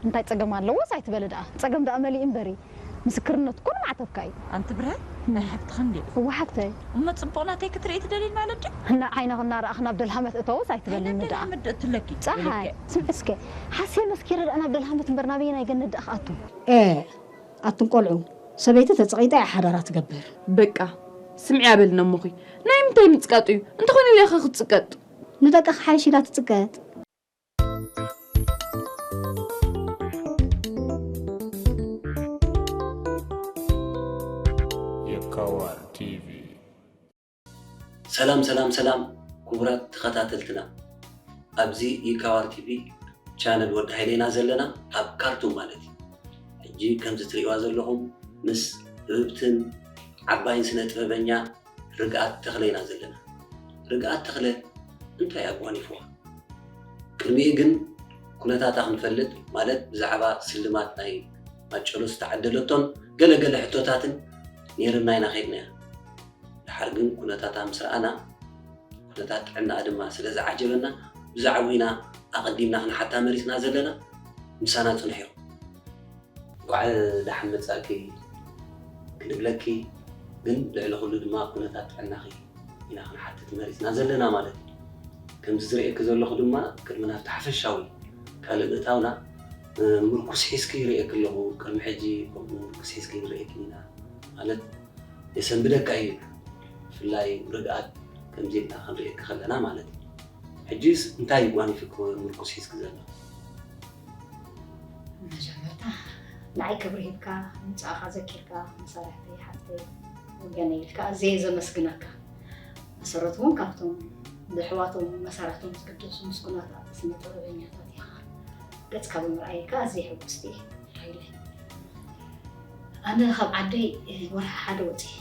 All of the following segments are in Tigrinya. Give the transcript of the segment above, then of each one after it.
እንታይ ጸገም ኣለዎስ ኣይትበሊ ደኣ። ጸገም ደኣ መሊኡ እምበሪ። ምስክርነት እኮ ንማዕተብካ እዩ። ኣንቲ ብርሃን፣ ናይ ሓፍትኺ እንድየ። እወ ሓፍተይ። እሞ ጽቡቕ ናተይ ክትርኢ ትደልዪ ማለት ድዩ? እና ዓይንኺ እናረኣኺ ናብ ደልሃመት እተውስ ኣይትበልኒ ደኣ። ደልሃመት እትለኪ? ጸሓይ፣ ስምዒ እስከ። ሓሴ መስኪረ ደኣ ናብ ደልሃመት እምበር ናበየናይ ገነት ደኣ ክኣቱ? ኤ፣ ኣቱም ቆልዑ፣ ሰበይቲ ተጸቒጣ እያ ሓዳራ ትገብር። በቃ፣ ስምዒ ኣበልና እሞኺ። ናይ ምንታይ ምጽቃጥ እዩ? እንተኾነ ኢለ ኢኻ ክትጽቀጥ። ንደቃ ክሓይሽ ኢላ ትጽቀጥ። የካዋር ቲቪ። ሰላም ሰላም ሰላም ክቡራት ተኸታተልትና፣ ኣብዚ ይካዋር ቲቪ ቻነል ወዲ ሃይለ ኢና ዘለና፣ ኣብ ካርቱም ማለት እዩ። ሕጂ ከምዚ ትርእይዋ ዘለኹም ምስ ህብብትን ዓባይን ስነ ጥበበኛ ርግኣት ተኽለ ኢና ዘለና። ርግኣት ተኽለ እንታይ ኣጓኒፍዋ? ቅድሚኡ ግን ኩነታታ ክንፈልጥ፣ ማለት ብዛዕባ ስልማት ናይ ማጨሎ ዝተዓደለቶን ገለ ገለ ሕቶታትን ነይርና ኢና ከይድናያ። ደሓር ግን ኩነታታ ምስ ረኣና፣ ኩነታት ጥዕናኣ ድማ ስለ ዝዓጀበና፣ ብዛዕባኡ ኢና ኣቐዲምና ክንሓታ መሪጽና ዘለና። ምሳና ጽንሑ ኢኹም። እንኳዕ ደሓን መጻእኪ ክንብለኪ፣ ግን ልዕሊ ኩሉ ድማ ኩነታት ጥዕናኺ ኢና ክንሓትት መሪጽና ዘለና ማለት እዩ። ከምዚ ዝርእየኪ ዘለኹ ድማ ቅድሚ ናብቲ ሓፈሻዊ ካልእ ምእታውና፣ እ፣ ምርኩስ ሒዝኪ ይርእየኪ ኣለኹ። ቅድሚ ሕጂ ከምኡ ምርኩስ ሒዝኪ ንርእየኪ ኢና ማለት የሰንብደካ እዩ። ብፍላይ ርግኣት ከምዚ ኢልና ክንርእየኪ ከለና ማለት እዩ። ሕጂስ እንታይ እዩ ጓኒፍኪ ምርኩስ ሒዝኪ ዘሎ? መጀመርታ ንዓይ ክብሪ ሂብካ ምምጻእኻ ዘኪርካ መሳርሕተይ ሓፍተይ ወገነይ ኢልካ ኣዝየ ዘመስግነካ። መሰረት እውን ካብቶም ብኣሕዋቶም መሳርሕቶም ዝግደሱ ምስጉናት ስነ ጥበበኛታት ኢኻ። ገጽካ ብምርኣየካ ኣዝየ ሕጉስቲ እየ። ሓይለ ኣነ ካብ ዓደይ ወርሒ ሓደ ወጺኤ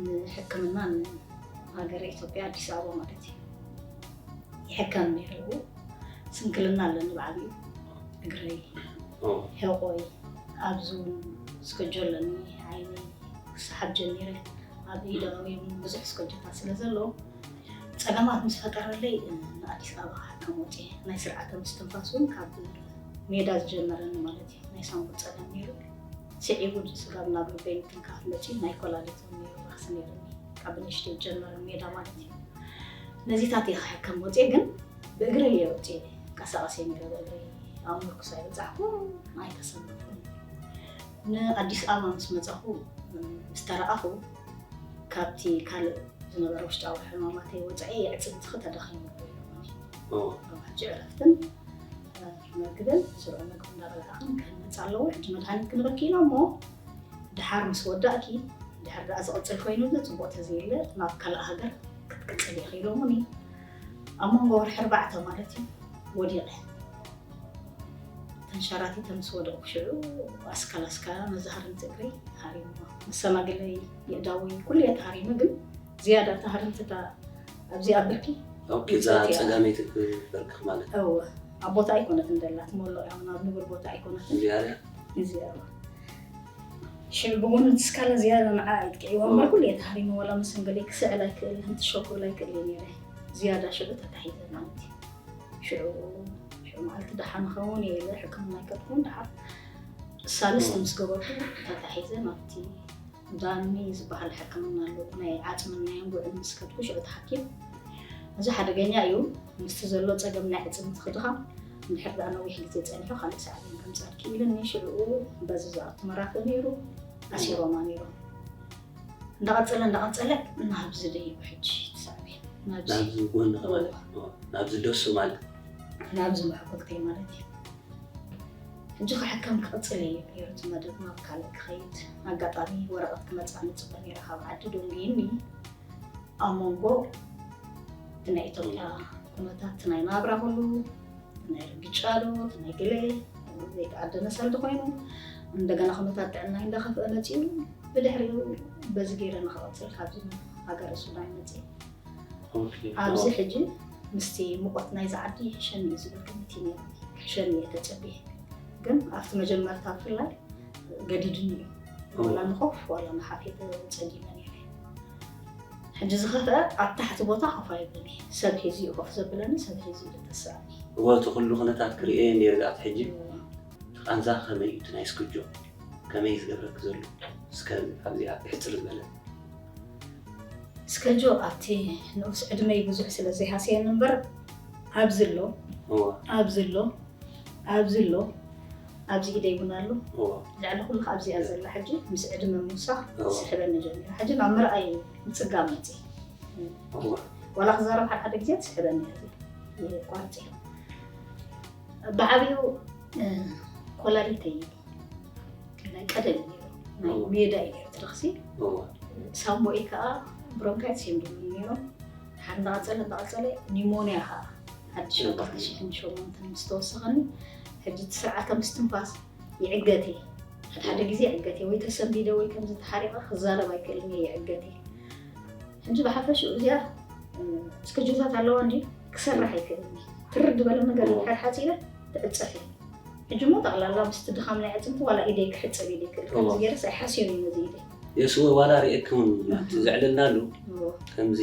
ንሕክምና ንሃገረ ኢትዮጵያ ኣዲስ ኣበባ ማለት እዩ ይሕከም ነይረ። ስንክልና ኣለኒ ብዓብዩ እግረይ ሕቆይ ኣብዚ እውን ስከጆ ኣለኒ ዓይነይ ክሰሓብ ጀሚረ ኣብ ኢደ እውን ብዙሕ ስከጆታት ስለ ዘሎ ጸገማት ምስ ፈጠረለይ ንኣዲስ ኣበባ ክሕከም ወፅየ። ናይ ስርዓተ ምስትንፋስ እውን ካብ ሜዳ ዝጀመረኒ ማለት እዩ ናይ ሳንቡእ ጸገም ነይሩ ስዒቡ ስጋብ ናብ ልበይ ምትንካፍ መፅዩ ናይ ኮላሊት እውን ነይሩ ራክሲ ነይሩኒ ካብ ብንእሽተይ ዝጀመረ ሜዳ ማለት እዩ። ነዚታት እየ ክሕከም ወፅየ ግን ብእግረይ እየ ወፅየ ቀሳቐስ እየ ነይረ ብእግረይ ኣብ ምርኩስ ኣይበፃሕኩ ኣይተሰመርኩን። ንኣዲስ ኣበባ ምስ መፃኹ ምስ ተረኣኹ ካብቲ ካልእ ዝነበረ ውሽጣዊ ሕማማተይ ወፃኢ የዕፅምትኺ ተዳኺሙ ኢሎምኒ። ካብ ሕጂ ዕረፍትን መግብን ስሩዕ መግቢ እንዳበላዕኽን ክህነፅ ኣለዎ። ሕጂ መድሃኒት ክንበኪ ኢሎሞ ድሓር ምስ ወዳእኪ ድሕር ደኣ ዝቕፅል ኮይኑ ግን ፅቡቕ ተዘየለ ናብ ካልእ ሃገር ክትቅፅል ኢኺ ኢሎሙኒ። ኣብ መንጎ ወርሒ ኣርባዕተ ማለት እዩ ወዲቐ። ተንሸራቲተ ምስ ወደቕኩ ሽዑ ኣስካል ኣስካላ ነዛ ሃርምቲ እግረይ ሃሪምዋ። መሰናግለይ የእዳወይ ኩሉ እየ ተሃሪመ ግን ዝያዳ እታ ሃርምቲ እታ ኣብዚ ኣብ ብርኪ ኦኬ፣ እዛ ጸጋመይቲ ክበርክኽ ማለት እዩ። እወ ኣብ ቦታ ኣይኮነትን ደላ ትመሎ ያው ናብ ንቡር ቦታ ኣይኮነትን እዚኣ እያ። እዚኣ እያ። ሽዑ ብጎኒ እቲ ስካላ ዝያዳ ንዓ ይጥቅዕዋ እምበር ኩሉ እየ ተሃሪመ ዋላ መሰንገለይ ክስዕል ኣይክእል ህንቲ ሸው ክብል ኣይክእል እየ ነይረ ዝያዳ ሽዑ ተታሒዘ ማለት እዩ። ሽዑ ሽዑ መዓልቲ ደሓን ኸውን እየ ኢለ ሕክምና ኣይከድኩን ደሓር ሳልስቲ ምስ ገበርኩ ተታሒዘ ናብቲ ዳኒ ዝበሃል ሕክምና ኣሎ ናይ ዓፅምን ናይ ኣንጉዕን ምስ ከድኩ ሽዑ እቲ ሓኪም እዚ ሓደገኛ እዩ ምስቲ ዘሎ ፀገም ናይ ኣዕፅምትኺ ድኻ እንድሕር ደኣ ነዊሕ ግዜ ፀኒሑ ካልእ ሳዕቤን ከምፅኣልኪ ኢሉኒ ሽዕኡ በዚ ዝኣቱ መራፍእ ነይሩ ኣሲሮማ ነይሮም እንዳቐፀለ እንዳቐፀለ ናብዚ ደይቡ ሕጂ እቲ ሳዕቤን ናብዚ ናብዚ ጎኒ ማለት ናብዚ ደሱ ማለት ናብዚ መሕኮልተይ ማለት እዩ ሕጂ ክሕከም ክቕፅል እየ ነይሩ እቲ መደብ ናብ ካልእ ክኸይድ ኣጋጣሚ ወረቐት ክመፅኣኒ ፅበ ነይረ ካብ ዓዲ ደንጉይኒ ኣብ መንጎ እቲ ናይ ኢትዮጵያ ኩነታት እቲ ናይ ናብራ ኩሉ እቲ ናይ ርግጫ ዶ እቲ ናይ ገለ ዘይተኣደነ ሰልዲ ኮይኑ እንደገና ኩነታት ጥዕናይ እንዳኸፍአ መፂኡ ብድሕሪኡ በዚ ገይረ ንክቕፅል ካብዚ ሃገረ ሱዳን መፂእ ኣብዚ ሕጂ ምስቲ ሙቐት ናይዚ ዓዲ ይሕሸኒ እዩ ዝብል ግምት እዩ ነይሩ ክሕሸኒ እየ ተፀቢየ ግን ኣብቲ መጀመርታ ብፍላይ ገዲዱኒ እዩ ዋላ ንኾፍ ዋላ ንሓፍ ፀጊመ ነይረ ሕጂ ዝኸፍአ ኣብ ታሕቲ ቦታ ኮፍ ኣይብልን እየ ሰብ ሒዙ እዩ ኮፍ ዘብለኒ ሰብ ሒዙ እዩ ተስኣኒ እወ እቲ ኩሉ ኩነታት ክርእየ ነይሩ ኣብቲ ሕጂ ቃንዛ ከመይ እዩ እቲ ናይ ስክጆ? ከመይ እዩ ዝገብረኪ ዘሎ? እስከ ኣብዚኣ ብሕጽር ዝበለ። ስከጆ ኣብቲ ንኡስ ዕድመይ ብዙሕ ስለ ዘይሃስየኒ እምበር ኣብዚ ኣሎ እዋ ኣብዚ ኣሎ ኣብዚ ኣሎ ኣብዚ ኢደይ እውን ኣሎ። እዋ ልዕሊ ኩሉ ኣብዚኣ ዘላ ሕጂ ምስ ዕድመ ምውሳኽ እዋ ስሕበኒ ጀሚሩ። ሕጂ ናብ ምርኣይ ምፅጋብ መፅእ እዋ ዋላ ክዛረብ ሓደ ሓደ ግዜ ትስሕበኒ እያ። የቋርፅ ብዓብዩ ኮላሊተይ ናይ ቀደም እዩ ነይሩ ናይ ሜዳ እዩ ነይሩ ትረኽሲ እዋ ሳምቦይ ከዓ ብሮንካይት ሲም ድብሉ ነይሮም ሓደ እንዳቐፀለ እንዳቐፀለ ኒሞንያ ከዓ ሓድሽ ኣርባዕተ ሽሕን ሸሞንተን ምስ ተወሰኸኒ ሕጂ እቲ ስርዓተ ምስትንፋስ ይዕገት እየ ሓደ ሓደ ግዜ ይዕገት እየ ወይ ተሰንቢደ ወይ ከምዚ ተሓሪቐ ክዛረብ ኣይክእልን እየ ይዕገት እየ ሕጂ ብሓፈሽኡ እዚኣ እስከ ጆታት ኣለዋ እንዲ ክሰርሕ ኣይክእልን እየ ትርድ በለ ነገር ሓድሓፂለ ትዕፀፍ እየ ሕጂ እሞ ጠቕላላ ምስቲ ድኻም ናይ ዕፅምቲ ዋላ ኢደይ ክሕፀብ ኢለ ይክእል ከምዚ ገይረስ ኣይሓስዮን እዩ ነዚ ኢደይ የስወ ዋላ ርእክውን ኣብቲ ዘዕለልናሉ ከምዚ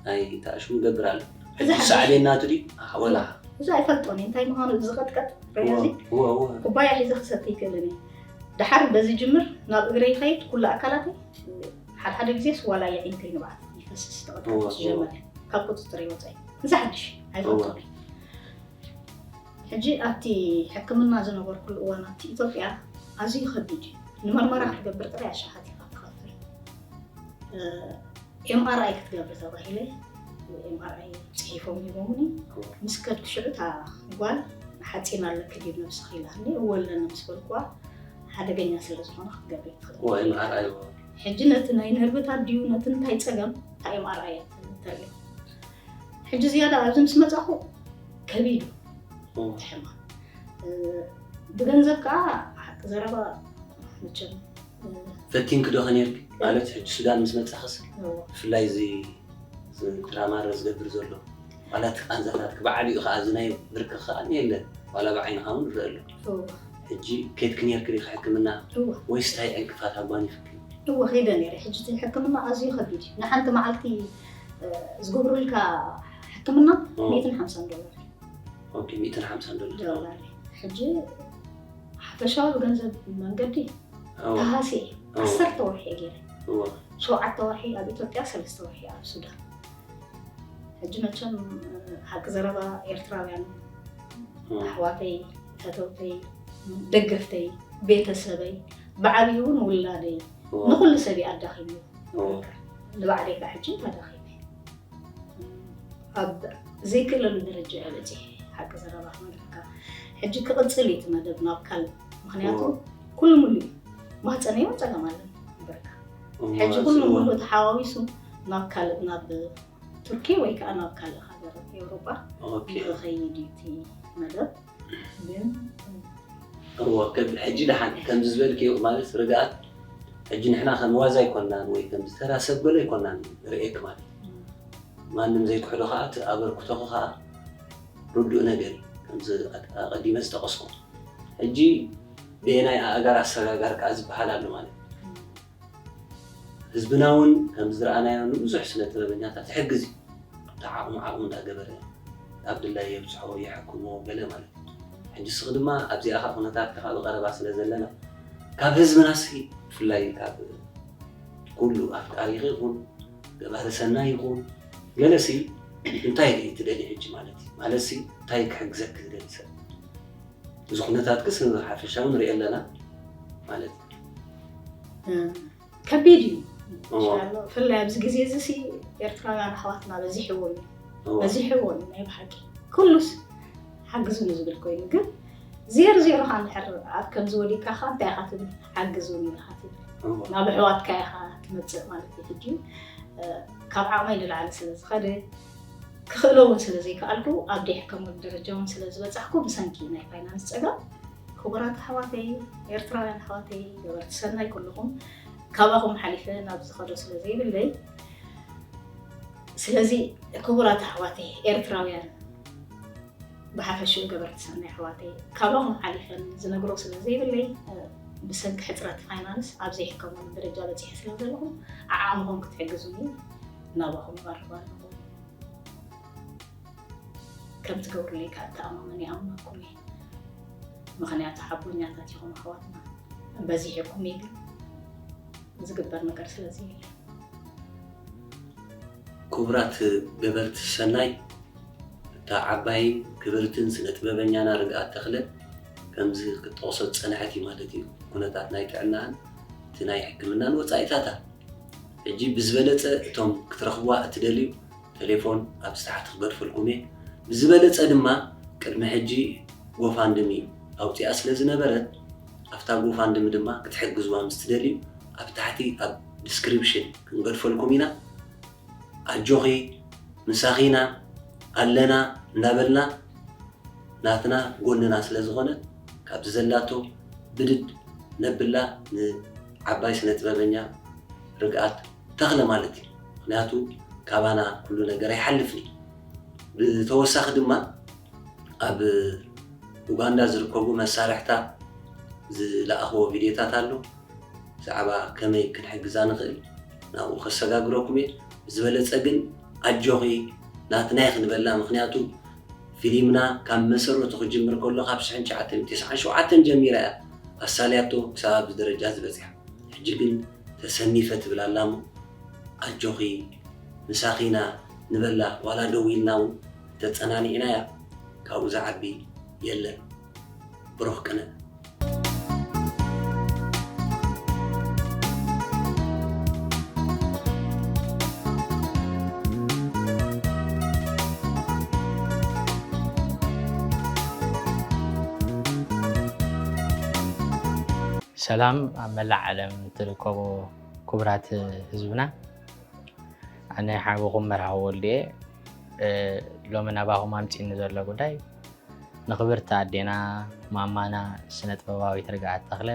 ናይ ተኣሽሙ ገብር ኣሎ ሕጂ ሳዕቤን ናቱ ድዩ ወላ እዚ ኣይፈልጦን እዩ እንታይ ምዃኑ ዝቐጥቀጥ ሬዚ እወ እወ ኩባያ ሒዘ ክሰቲ ይክእልን እዩ ድሓር በዚ ጅምር ናብ እግረ ይኸይድ ኩሉ ኣካላተይ ሓደ ሓደ ግዜ ስዋላ የዒንተይ ንባዕት ይፈስስ ተቐጥቀጥ ዝጀመረ ካብ ቁፅፅር ይወፀ እዚ ሓድሽ ኣይፈልጦን እዩ ሕጂ ኣብቲ ሕክምና ዝነበርኩሉ እዋን ኣብቲ ኢትዮጵያ ኣዝዩ ከቢድ እዩ። ንመርመራ ክትገብር ጥራይ ኣሽሓት ኢኻ ትኸፍል። ኤምኣርኣይ ክትገብሪ ተባሂለ ኤምኣርኣይ ፅሒፎም ሂቦምኒ ምስ ከድኩ ሽዑ እታ ጓል ሓፂን ኣለኪ ድዩ ነብስኺ ኢላትኒ እወ ኣለኒ ምስ በልኩዋ ሓደገኛ ስለ ዝኾነ ክትገብሪ ትኽእል ሕጂ ነቲ ናይ ነርብታት ድዩ ነቲ እንታይ ፀገም እታ ኤምኣርኣይ ተርእዮ ሕጂ ዝያዳ ኣብዚ ምስ መፃኹ ከቢድ እዩ እቲ ሕማም ብገንዘብ ከዓ ሓቂ ዘረባ መቸም ፈቲንኪ ዶ ከኔርኪ ማለት ሕጂ ሱዳን ምስ መፃኽስ ብፍላይ እዚ ድራማ ዝገብር ዘሎ ዋላ እቲ ቃንዛታት ብዓቢኡ ከዓ እዚ ናይ ብርኪ ከዓ የለን ዋላ ብዓይንኻ እውን ይረአ ኣሎ ሕጂ ከድኪ ኔርኪ ዲኺ ሕክምና ወይስ እንታይ ዕንቅፋት ኣጓኒፍኪ እወ ከይደ ነይረ ሕጂ እቲ ሕክምና ኣዝዩ ከቢድ እዩ ንሓንቲ መዓልቲ ዝገብሩልካ ሕክምና ሚእትን ሓምሳን ዶላር ኦኬ ሚእትን ሓምሳን ዶላር ዶላር ሕጂ ሓፈሻዊ ብገንዘብ መንገዲ ተሃስየ ዓሰርተ ወርሒ እየ ገይረ ሸውዓተ ወርሒ ኣብ ኢትዮጵያ ሰለስተ ወርሒ ኣብ ሱዳን ሕጂ መቸም ሓቂ ዘረባ ኤርትራውያን ኣሕዋተይ ፈተውተይ ደገፍተይ ቤተሰበይ ብዓብዩ እውን ውላደይ ንኩሉ ሰብ ኣዳኺሙ ንባዕለይ ከዓ ሕጂ ተዳኺመ ኣብ ዘይክእለሉ ደረጃ እየ በፂሐ ሓቂ ዘረባ ክነግረካ ሕጂ ክቕፅል እዩ እቲ መደብ ናብ ካልእ ምክንያቱ ኩሉ ሙሉ እዩ ማህፀነይ እውን ፀገም ኣለኒ በርካ ሕጂ ኩሉ ሙሉ ተሓዋዊሱ ናብ ካልእ ናብ ቱርኪ ወይ ከዓ ናብ ካልእ ሃገር ኤውሮጳ ክኸይድ እዩ እቲ መደብ ግን እዎ ከብል ሕጂ ደሓን ከምዚ ዝበልክዮ ማለት ርግኣት ሕጂ ንሕና ከም ዋዛ ኣይኮናን ወይ ከምዚ ተራ ሰብ ገሎ ኣይኮናን ርእየክ ማለት ማንም ዘይክሕዶ ከዓ እቲ ኣበርክቶኺ ከዓ ርዱእ ነገር እዩ ከምዚ ኣቀዲመ ዝጠቀስኩ ሕጂ ብየናይ ኣእጋር ኣሰጋጋር ከዓ ዝበሃል ኣሎ ማለት እዩ ህዝብና እውን ከም ዝረኣናዮ ንብዙሕ ስነ ጥበበኛታት ይሕግዝ እዩ። እቲ ዓቕሙ ዓቕሙ እንዳገበረ ኣብ ድላይ የብፅሖ የሕክሞ ገለ ማለት እዩ። ሕጂ እስኺ ድማ ኣብዚኣ ከዓ ኩነታትካ ብቐረባ ስለ ዘለና ካብ ህዝብና እስኪ ብፍላይ ካብ ኩሉ ኣፍቃሪ ይኹን ገባሪ ሰናይ ይኹን ገለ ሲ እንታይ ርኢ ትደሊ ሕጂ ማለት እዩ ማለት ሲ እንታይ ክሕግዘኪ ዝደሊ ሰብ እዚ ኩነታትክስ ሓፈሻዊ ንሪኦ ኣለና ማለት እዩ። ከቢድ እዩ ብፍላይ ኣብዚ ግዜ እዚ ሲ ኤርትራውያን ኣሕዋትና በዚሕዎም እዩ በዚሕዎም እዩ ናይ ብሓቂ ኩሉስ ሓግዙ ንዝብል ኮይኑ ግን ዜሮ ዜሮ ከዓ እንድሕር ኣብ ከምዚ ወዲቅካ ከዓ እንታይ ኢካ ትብል ሓግዙ ኢካ ትብል ናብ ኣሕዋትካ ኢካ ትመፅእ ማለት እዩ ሕጂ ካብ ዓቕመይ ንላዕሊ ስለ ዝኸደ ክኽእሎ እውን ስለ ዘይከኣልኩ ኣብ ደይሕከመሉ ደረጃ እውን ስለ ዝበፃሕኩ ብሰንኪ ናይ ፋይናንስ ፀገም ክቡራት ኣሕዋተይ ኤርትራውያን ኣሕዋተይ ገበርቲ ሰናይ ኩልኹም ካባኹም ሓሊፈ ናብ ዝኸዶ ስለ ዘይብለይ ስለዚ ክቡራት ኣሕዋተይ ኤርትራውያን ብሓፈሽኡ ገበርቲ ሰናይ ኣሕዋተይ ካባኹም ሓሊፈን ዝነግሮ ስለ ዘይብለይ ብሰንኪ ሕፅረት ፋይናንስ ኣብ ዘይሕከመሉ ደረጃ በፂሐ ስለ ዘለኹ ዓዓምኹም ክትሕግዙኒ ናባኹም እቐርብ ኣለኹ ከም ትገብሩለይ ከዓ ተኣማመን ይኣምነኩም እየ ምኽንያቱ ሓቦኛታት ኢኹም ኣሕዋትና። በዚሕኩም እዩ ግን ዝግበር ነገር ስለ ዘየለ። ክቡራት ገበርቲ ሰናይ፣ እታ ዓባይን ክብርትን ስነ ጥበበኛና ርግኣት ተኽለ ከምዚ ክትጠቕሶ ዝጸንሐት እዩ ማለት እዩ። ኩነታት ናይ ጥዕናን እቲ ናይ ሕክምናን ወጻኢታታ። ሕጂ ብዝበለጸ እቶም ክትረኽብዋ እትደልዩ ቴሌፎን ኣብዚ ታሕቲ ክገድፈልኩም እየ። ብዝበለጸ ድማ ቅድሚ ሕጂ ጎፋንድሚ ኣውፂኣ ስለ ዝነበረት ኣብታ ጎፋንድሚ ድማ ክትሕግዝዋ ምስ ትደልዩ ኣብ ታሕቲ ኣብ ዲስክሪፕሽን ክንገድፈልኩም ኢና። ኣጆኺ፣ ምሳኺና ኣለና እንዳበልና ናትና ጎንና ስለ ዝኾነት ካብዚ ዘላቶ ብድድ ነብላ ንዓባይ ስነ ጥበበኛ ርግኣት ተኽለ ማለት እዩ። ምክንያቱ ካባና ኩሉ ነገር ኣይሓልፍን እዩ። ብተወሳኺ ድማ ኣብ ኡጋንዳ ዝርከቡ መሳርሕታ ዝለኣኽዎ ቪድዮታት ኣሎ። ብዛዕባ ከመይ ክንሕግዛ ንኽእል ናብኡ ከሰጋግረኩም እየ። ብዝበለፀ ግን ኣጆኺ ናትና ኢኺ ንበላ። ምክንያቱ ፊሊምና ካብ መሰረቱ ክጅምር ከሎ ካብ ሽሕን ትሽዓተ ሚእትን ተስዓን ሸውዓተን ጀሚራ እያ ኣሳልያቶ ክሳብ ኣብዚ ደረጃ ዝበፅሓ። ሕጂ ግን ተሰኒፈ ትብል ኣላ እሞ ኣጆኺ ምሳኺ ኢና ንበላ። ዋላ ደው ኢልና እውን ተፀናኒዕናያ ካብኡ ዝዓቢ የለን። ብሩኽ ቅነ። ሰላም ኣብ መላእ ዓለም ትርከቡ ክቡራት ህዝብና፣ ኣነ ሓውኹም መርሃዊ ወልድየ። እ፣ ሎሚ ናባኹም ኣምፂኒ ዘሎ ጉዳይ ንኽብርቲ ኣዴና ማማና ስነ ጥበባዊት ርግኣት ተኽለ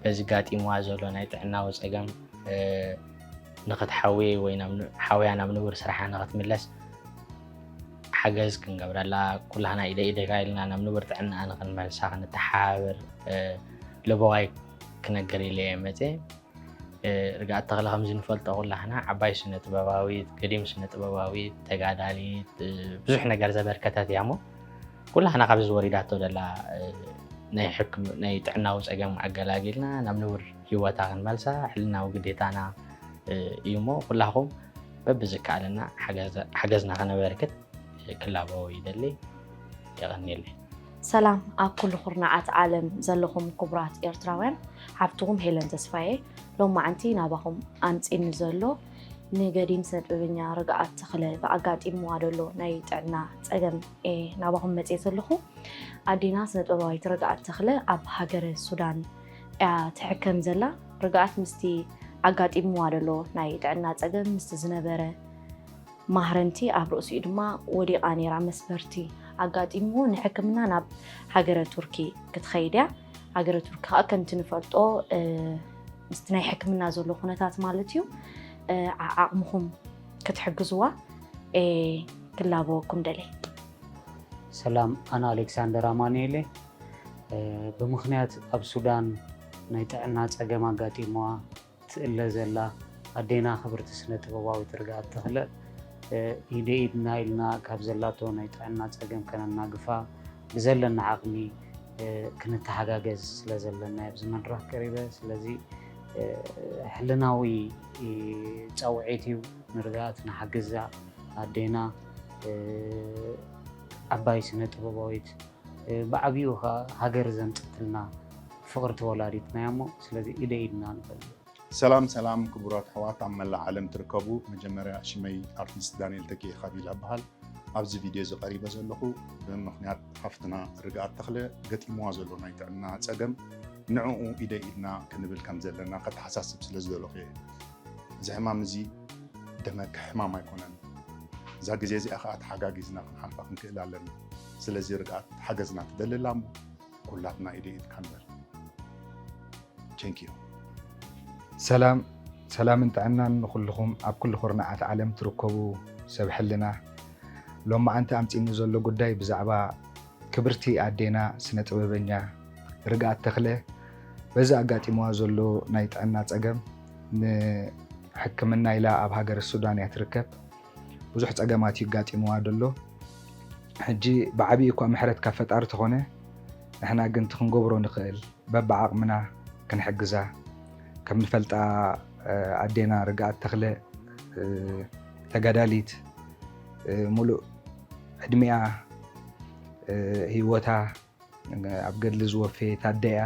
በዚ ጋጢምዋ ዘሎ ናይ ጥዕናዊ ፀገም፣ እ፣ ንኽትሓዊ ወይ ናብ ን-፣ ሓውያ ናብ ንቡር ስራሓ ንኽትምለስ ሓገዝ ክንገብረላ ኩላህና ኢደ ኢደጋ ኢልና ናብ ንቡር ጥዕናኣ ንኽንመልሳ ክንተሓባበር፣ እ፣ ለበዋይ ክነግር ኢለ እየ መፅየ። እ፣ ርግኣት ተኽለ ከምዚ ንፈልጦ ኩላህና ዓባይ ስነ ጥበባዊት፣ ገዲም ስነ ጥበባዊት፣ ተጋዳሊት፣ እ፣ ብዙሕ ነገር ዘበርከተት እያ እሞ ኩላህና ካብዚ ዝወሪዳቶ ደላ፣ እ፣ ናይ ሕክም-፣ ናይ ጥዕናዊ ፀገም ኣገላጊልና ናብ ንቡር ህይወታ ክንመልሳ ሕልናዊ ግዴታና፣ እ፣ እዩ እሞ ኩላኹም በብዝከኣለና ሓገዝ-፣ ሓገዝና ከነበርክት ክላበው ይደሊ። የቐንየለይ። ሰላም ኣብ ኩሉ ኩርናዓት ዓለም ዘለኹም ክቡራት ኤርትራውያን፣ ሓፍትኹም ሄለን ተስፋየ። ሎማዓንቲ ናባኹም ኣምጺኒ ዘሎ ንገዲም ስነ ጥበበኛ ርግኣት ተኽለ ብኣጋጢምዋ ዘሎ ናይ ጥዕና ጸገም እየ ናባኹም መጽየ ዘለኹ። ኣዴና ስነ ጥበባዊት ርግኣት ተኽለ ኣብ ሃገረ ሱዳን እያ ትሕከም ዘላ። ርግኣት ምስቲ ኣጋጢምዋ ዘሎ ናይ ጥዕና ጸገም ምስቲ ዝነበረ ማህረምቲ ኣብ ርእሲኡ ድማ ወዲቓ ነይራ። መስበርቲ ኣጋጢምዎ ንሕክምና ናብ ሃገረ ቱርኪ ክትኸይድ እያ። ሃገረ ቱርኪ ከዓ ከምቲ ንፈልጦ፣ እ፣ ምስቲ ናይ ሕክምና ዘሎ ኩነታት ማለት እዩ፣ እ፣ ዓ-፣ ዓቕምኹም ክትሕግዝዋ፣ እ፣ ክላበወኩም ደልየ። ሰላም፣ ኣነ ኣሌክሳንደር ኣማኑኤል እየ። እ፣ ብምኽንያት ኣብ ሱዳን ናይ ጥዕና ጸገም ኣጋጢምዋ ትእለ ዘላ ኣዴና ክብርቲ ስነ ጥበባዊት ርግኣት ተኽለ፣ እ፣ ኢደ ኢድና ኢልና ካብ ዘላቶ ናይ ጥዕና ጸገም ከነናግፋ ብዘለና ዓቕሚ፣ እ፣ ክንተሓጋገዝ ስለ ዘለና ኣብዚ መድረኽ ቀሪበ። ስለዚ፣ እ፣ ሕልናዊ፣ እ፣ ጻውዒት እዩ። ንርግኣት ንሓግዛ ኣዴና፣ እ፣ ዓባይ ስነ ጥበባዊት፣ እ፣ ብዓቢኡ ከኣ ሃገር ዘምጸትልና ፍቕርቲ ወላዲትና እያ እሞ፣ ስለዚ ኢደ ኢድና ንበል። ሰላም ሰላም ክቡራት ኣሕዋት ኣብ መላእ ዓለም ትርከቡ፣ መጀመርያ ሽመይ ኣርቲስት ዳንኤል ተኪኤ ካቢላ እበሃል። ኣብዚ ቪድዮ እዚ ቀሪበ ዘለኹ ብምኽንያት ሓፍትና ርግኣት ተኽለ ገጢምዋ ዘሎ ናይ ጥዕና ጸገም ንዕኡ ኢደ ኢድና ክንብል ከም ዘለና ከተሓሳስብ ስለ ዝደለኹ እየ። እዚ ሕማም እዚ ደመክ ሕማም ኣይኮነን። እዛ ግዜ እዚኣ ኸኣ ተሓጋጊዝና ክንሓልፋ ክንክእል ኣለና። ስለዚ ርግኣት ሓገዝና ትደሊ ኣላ እሞ ኩላትና ኢደ ኢድካ ንበል። Thank you። ሰላም ሰላምን ጥዕናን ንኹልኹም ኣብ ኩሉ ኩርናዓት ዓለም ትርከቡ ሰብ ሕልና። ሎማዓንቲ ኣምጺእኒ ዘሎ ጉዳይ ብዛዕባ ክብርቲ ኣዴና ስነ ጥበበኛ ርግኣት ተኽለ በዚ ኣጋጢምዋ ዘሎ ናይ ጥዕና ጸገም ንሕክምና ኢላ ኣብ ሃገረ ሱዳን እያ ትርከብ። ብዙሕ ጸገማት እዩ ኣጋጢምዋ ዘሎ። ሕጂ ብዓቢኡ እኳ ምሕረት ካብ ፈጣሪ ተኾነ ንሕና ግን እቲ ክንገብሮ ንኽእል በብዓቕምና ክንሕግዛ። ከም ንፈልጣ ኣዴና ርግኣት ተኽለ ተጋዳሊት፣ ሙሉእ ዕድሚኣ፣ ህይወታ ኣብ ገድሊ ዝወፈየት ኣደ እያ።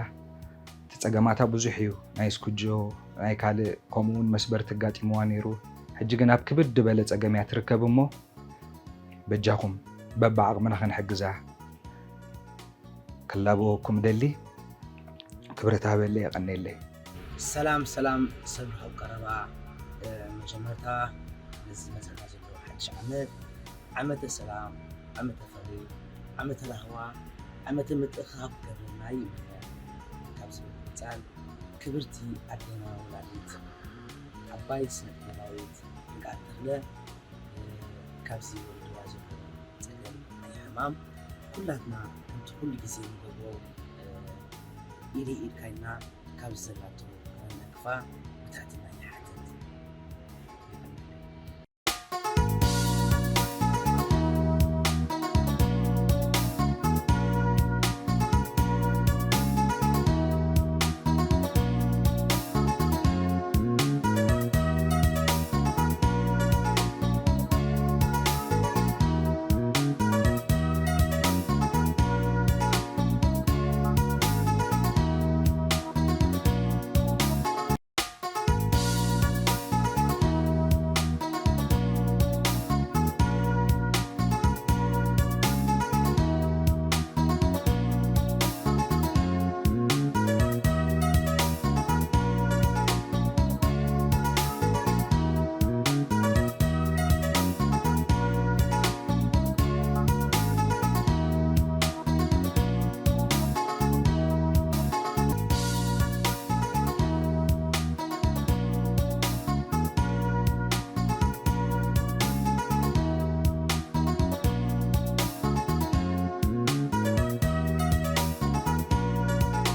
እቲ ጸገማታ ብዙሕ እዩ። ናይ ስኩጆ፣ ናይ ካልእ፣ ከምኡ እውን መስበርቲ ኣጋጢምዋ ነይሩ። ሕጂ ግን ኣብ ክብድ ዝበለ ጸገም እያ ትርከብ እሞ በጃኹም በብዓቕምና ክንሕግዛ ክላበወኩም እደሊ። ክብረት ሃበለይ፣ የቐንየለይ። ሰላም ሰላም ሰብ ርሑቕ ቀረባ። መጀመርታ ነዚ መጸና ዘሎ ሓድሽ ዓመት ዓመተ ሰላም፣ ዓመተ ፍቕሪ፣ ዓመተ ራህዋ፣ ዓመተ ምትእኽኻብ ክገብረልና ይምነ። ካብዚ ብምቕጻል ክብርቲ ኣዴና ወላዲት ዓባይ ስነ ጥበባዊት ርግኣት ተኽለ ካብዚ ወሪድዋ ዘሎ ጸገም ናይ ሕማም ኩላትና ከምቲ ኩሉ ግዜ ንገብሮ ኢደይ ኢድካ ኢልና ካብዚ ዘላቶ ከነናግፋ ብትሕትና